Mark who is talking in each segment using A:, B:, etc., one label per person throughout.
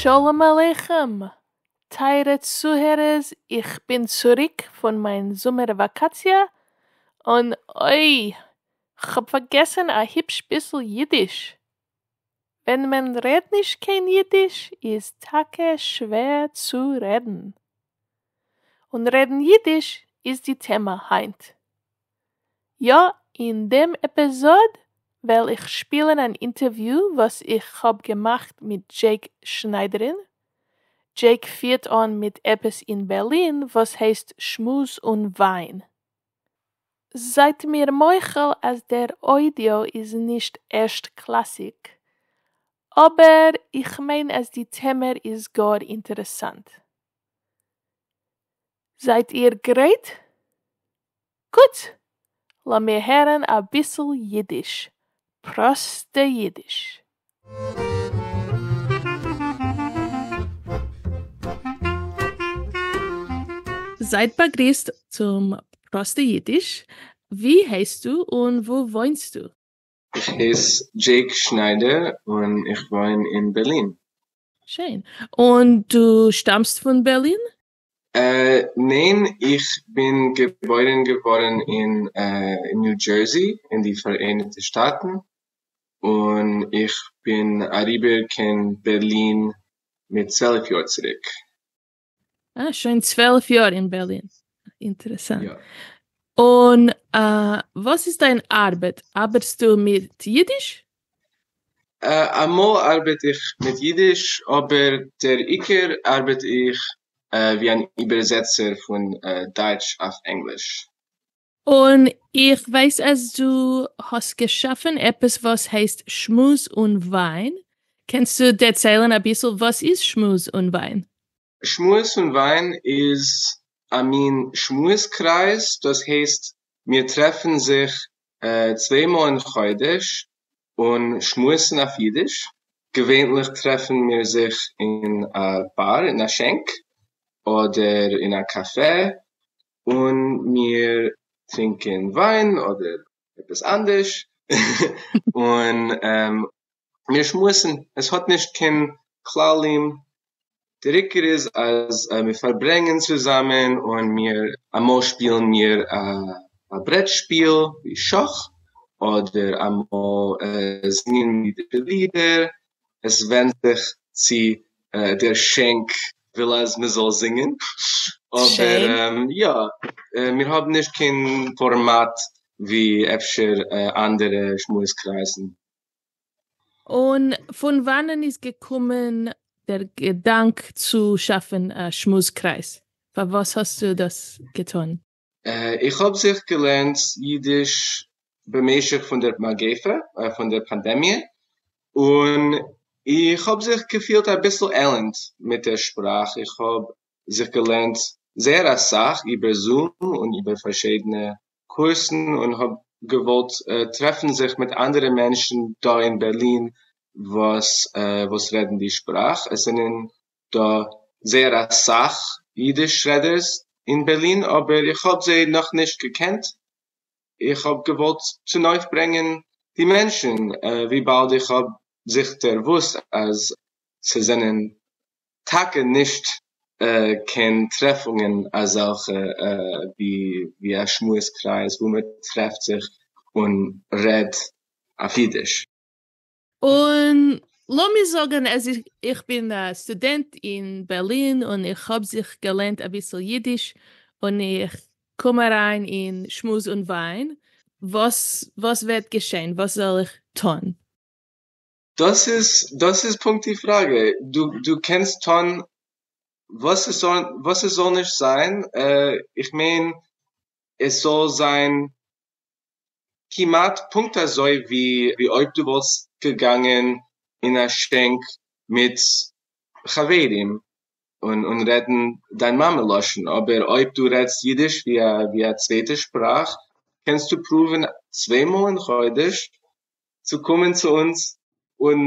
A: שלום עליכם, טייערע צוהערערס, איך בין צוריק פון מיין זומער וואקאציע, און אוי, כ'האב פארגעסן א היפש ביסל אידיש. ווען מען רעדט נישט קיין אידיש איז טאקע שווער צו רעדן. און רעדן אידיש איז די טעמע היינט. יא, אין דעם עפיזאד וועל איך שפילן אן אינטערוויו וואס איך האב געמאכט מיט דזשעיק שניידערין. דזשעיק פירט אן מיט עפעס אין בערלין וואס הייסט שמועס און וויין. זייט מיר מוחל אז דער אוידיאו איז נישט ערשט קלאסיג, אבער איך מיין אז די טעמע איז גאר אינטערעסאנט. זייט איר גרייט? גוט! לאמיר הערן אביסל אידיש, פראסטע אידיש. זייט באגריסט צום פראסטע אידיש, ווי הייסטו און וואו וואוינסטו?
B: איך הייס דזשעיק שניידער און איך וואוין אין בערלין.
A: שיין. און דו שטאמסט פון בערלין?
B: ניין, איך בין געבוירן געווארן אין ניו דזשערסי אין די פאראייניגטע שטאטן, און איך בין אריבער קיין בערלין מיט 12 יאר צוריק.
A: אה, שוין 12 יאר אין בערלין. אינטערעסאנט. יא. און וואס איז דיין ארבעט? ארבעטסטו מיט אידיש?
B: אמאל ארבעט איך מיט אידיש, אבער דער עיקר ארבעט איך ווי אן איבערזעצער פון דייטש אויף ענגליש.
A: און איך ווייס אז דו האסט געשאפן עפעס וואס הייסט שמועס און וויין, קענסטו דערציילן אביסל וואס איז שמועס און וויין?
B: שמועס און וויין איז א מין שמועס קרייז, דאס הייסט מיר טרעפן זיך צוויי מאל אין חודש און שמועסן אויף אידיש, געווענליך טרעפן מיר זיך אין א באר, אין א שענק, אדער אין א קאפע, און מיר טרינקען וויין אדער עפעס אנדערש, און מיר שמועסן, עס האט נישט קיין כללים, דער עיקר איז אז מיר פארברענגען צוזאמען און מיר אמאל שפילן מיר א ברעט שפיל ווי שאך, אדער אמאל זינגען מיר אידישע לידער, עס ווענדט זיך צו דער שענק וויל אז מען זאל זינגען, אבער יא, מיר האבן נישט קיין פארמאט ווי אפשר אנדערע שמועס קרייזן.
A: און פון וואנען איז געקומען דער געדאנק צו שאפן א שמועס קרייז? פארוואס האסטו דאס געטון?
B: איך האב זיך געלערנט אידיש במשך פון דער מגיפה, פון דער פאנדעמיע, און איך האב זיך געפילט אביסל עלנד מיט דער שפראך, איך האב זיך געלערנט זייער אסאך איבער זום און איבער פארשידענע קורסן און האב געוואלט טרעפן זיך מיט אנדערע מענטשן דא אין בערלין וואס וואס רעדן די שפראך, עס זענען דא זייער אסאך אידיש רעדערס אין בערלין אבער איך האב זיי נאך נישט געקענט, איך האב געוואלט צונויפברענגען די מענטשן וויבאלד איך האב זיך דערוואוסט אז ס'זענען טאקע נישט קיין טרעפונגען אזעלכע ווי א שמועס קרייז וואו מען טרעפט זיך און רעדט אויף אידיש.
A: און לאמיר זאגן אז איך בין א סטודענט אין בערלין און איך האב זיך געלערנט אביסל אידיש און איך קום אריין אין שמועס און וויין, וואס וואס וועט געשען? וואס זאל איך טון?
B: דאס איז דאס איז פונקט די פראגע, דו דו קענסט טון וואס עס זאל וואס עס זאל נישט זיין, איך מיין עס זאל זיין כמעט פונקט אזוי ווי ווי אויב דו וואלסט געגאנגען אין א שענק מיט חברים און און רעדן דיין מאמע לשון, אבער אויב דו רעדסט אידיש ווי א ווי א צווייטע שפראך קענסטו פרואוון צוויי מאל אין חודש צו קומען צו אונז און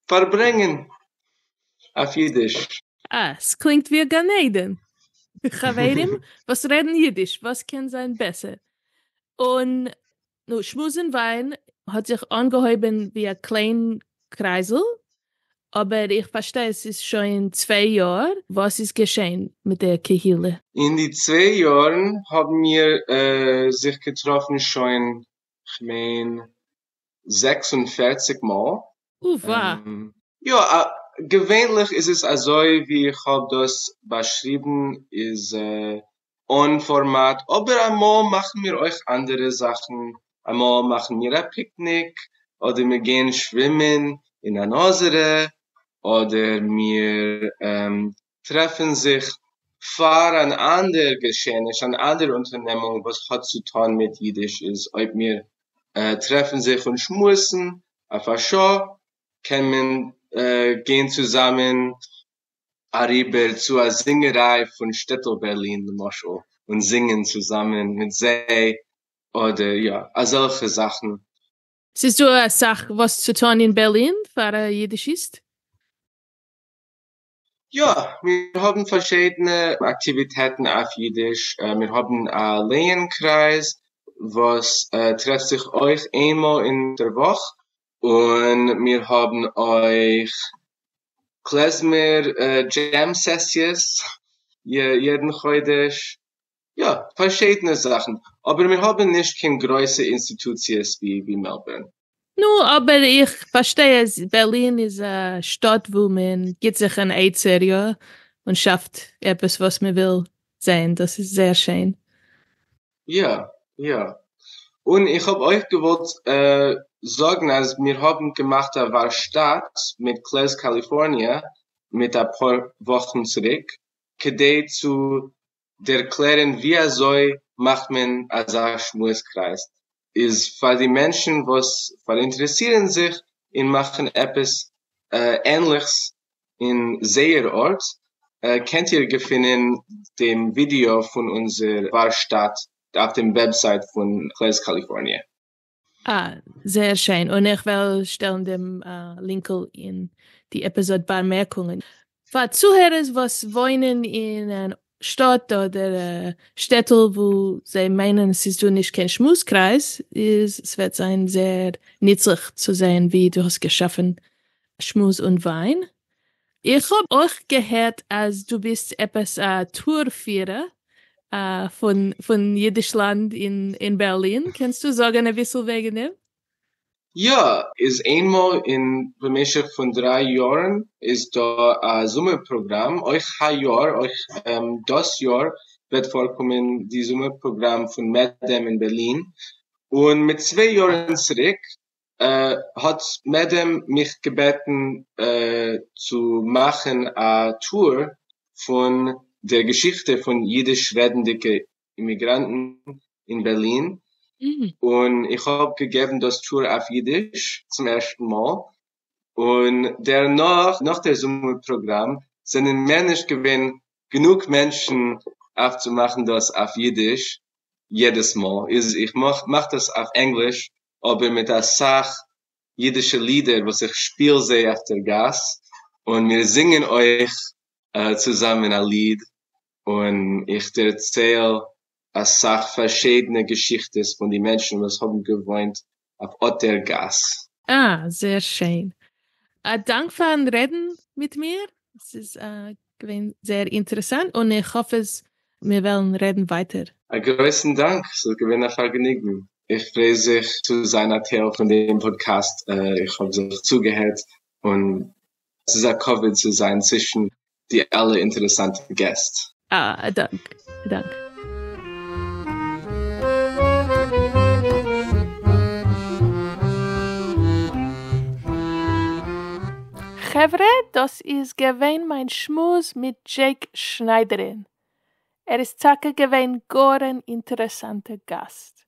B: פארברענגען אויף אידיש.
A: אה, ס'קלינגט ווי א גן עדן. חברים וואס רעדן אידיש, וואס קען זיין בעסער? און נו, שמועס און וויין האט זיך אנגעהויבן ווי א קליין קרייזל, אבער איך פארשטיי עס איז שוין צוויי יאר, וואס איז געשען מיט דער קהילה?
B: אין די צוויי יארן האבן מיר זיך געטראפן שוין, כ'מיין, 46 מאל.
A: אווא.
B: יא, געווענליך איז עס אזוי ווי איך האב דאס באשריבן, איז אן פארמאט, אבער אמאל מאכן מיר אויך אנדערע זאכן, אמאל מאכן מיר א פיקניק, אדער מיר גייען שווימען אין אן אזערע, אדער מיר טרעפן זיך פאר אן אנדער געשעעניש, אן אנדער אונטערנעמונג וואס האט צו טון מיט אידיש, איז אויב מיר טרעפן זיך און שמועסן אויף א שעה, קען מען גיין צוזאמען אריבער צו א זינגעריי פון שטעטל בערלין למשל, און זינגען צוזאמען מיט זיי, אדער יא, אזעלכע זאכן.
A: ס'איז דא אסאך וואס צו טון אין בערלין פאר א אידישיסט?
B: יא, מיר האבן פארשידענע אקטיוויטעטן אויף אידיש, מיר האבן א לייען-קרייז וואס טרעפט זיך אויך איינמאל אין דער וואך, און מיר האבן אויך קלעזמער דזשעם סעסיעס יעדן חודש, יא, פארשידענע זאכן, אבער מיר האבן נישט קיין גרויסע אינסטיטוציעס ווי מעלבורן.
A: נו, אבער איך פארשטיי אז בערלין איז א שטאט וואו מען גיט זיך אן עצה, יא, און שאפט עפעס וואס מען וויל זען, דאס איז זייער שיין.
B: יא, יא. און איך האב אויך געוואלט זאגן אז מיר האבן געמאכט א ווארשטאט מיט קלעז קאליפארניע מיט אפאר וואכן צוריק, כדי צו דערקלערן ווי אזוי מאכט מען אזא שמועס קרייז, איז פאר די מענטשן וואס פאראינטערעסירן זיך אין מאכן עפעס ענליכס אין זייער ארט, קענט איר געפינען דעם ווידעא פון אונזער ווארשטאט אויף דעם וועבסייט פון קלעז קאליפארניע.
A: אה, זייער שיין, און איך וועל שטעלן דעם לינקל אין די עפיזאד באמערקונגען. פאר צוהערערס וואס וואוינען אין אן שטאט אדער שטעטל וואו זיי מיינען ס'איז דא נישט קיין שמועס קרייז, איז ס'וועט זיין זייער נוצליך צו זען ווי דו האסט געשאפן שמועס און וויין. איך האב אויך געהערט אז דו ביסט עפעס א טור פירער פון פון אידישלאנד אין בערלין, קענסטו זאגן אביסל וועגן דעם?
B: יא, איז איינמאל אין במשך פון דריי יארן איז דא א זומער פראגראם, אויך היי יאר, אויך דאס יאר וועט פארקומען די זומער פראגראם פון מעדעם אין בערלין, און מיט צוויי יארן צוריק האט מעדעם מיך געבעטן צו מאכן א טור פון דער געשיכטע פון אידיש רעדנדיקע אימיגראנטן אין בערלין, און איך האב געגעבן דאס טור אויף אידיש צום ערשטן מאל, און דערנאך, נאך דער זומער פראגראם, זענען מער נישט געווען גענוג מענטשן אויף צו מאכן דאס אויף אידיש יעדעס מאל, איז איך מאך דאס אויף ענגליש, אבער מיט אסאך אידישע לידער וואס איך שפיל זיי אויף דער גאס, און מיר זינגען אויך צוזאמען א ליד, און איך דערצייל אסאך פארשידענע געשיכטעס פון די מענטשן וואס האבן געוואוינט אויף אט דער גאס.
A: אה, זייער שיין. א דאנק פארן רעדן מיט מיר, עס איז געווען זייער אינטערעסאנט און איך האף אז מיר וועלן רעדן ווייטער.
B: א גרויסן דאנק, ס'איז געווען א פארגעניגן. איך פריי זיך צו זיין א טייל פון דעם פאדקעסט, איך האב זיך צוגעהערט און ס'איז א כבוד צו זיין צווישן די אלע אינטערעסאנטע געסט.
A: אה, א דאנק, א דאנק. חברה, דאס איז געווען מיין שמועס מיט דזשעיק שניידערין. ער איז טאקע געווען גאר אן אינטערעסאנטע גאסט.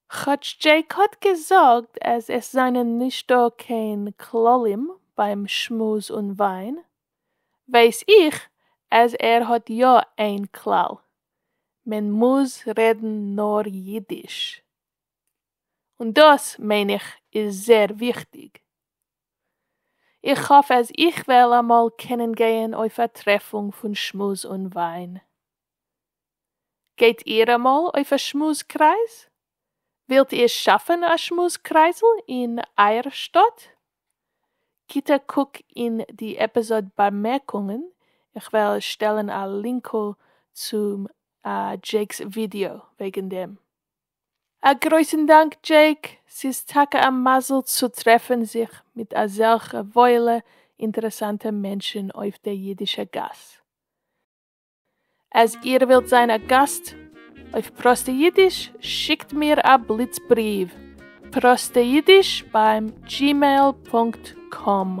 A: כאטש דזשעיק האט געזאגט אז עס זענען נישט דא קיין כללים ביים שמועס און וויין, ווייס איך אז ער האט יא איין כלל, מען מוז רעדן נאר אידיש. און דאס, מיין איך, איז זעהר וויכטיג. איך האף אז איך וועל אמאל קענען גייען אויף א טרעפונג פון שמועס און וויין. גייט איר אמאל אויף א שמועס קרייז? ווילט איר שאפן א שמועס קרייזל אין אייער שטאט? גיט א קוק אין די עפיזאד באמערקונגען, איך וועל שטעלן א לינקל צום דזשעיק'ס ווידעא וועגן דעם. א גרויסן דאנק דזשעיק, ס'איז טאקע א מזל צו טרעפן זיך מיט אזעלכע וואוילע אינטערעסאנטע מענטשן אויף דער אידישער גאס. אז איר ווילט זיין א גאסט אויף פראסטע אידיש, שיקט מיר א בליץ בריוו, פראסטע אידיש ביים gmail פונקט קאם.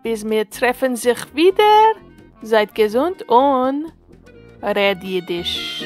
A: ביז מיר טרעפן זיך ווידער, זייט געזונט און רעד אידיש.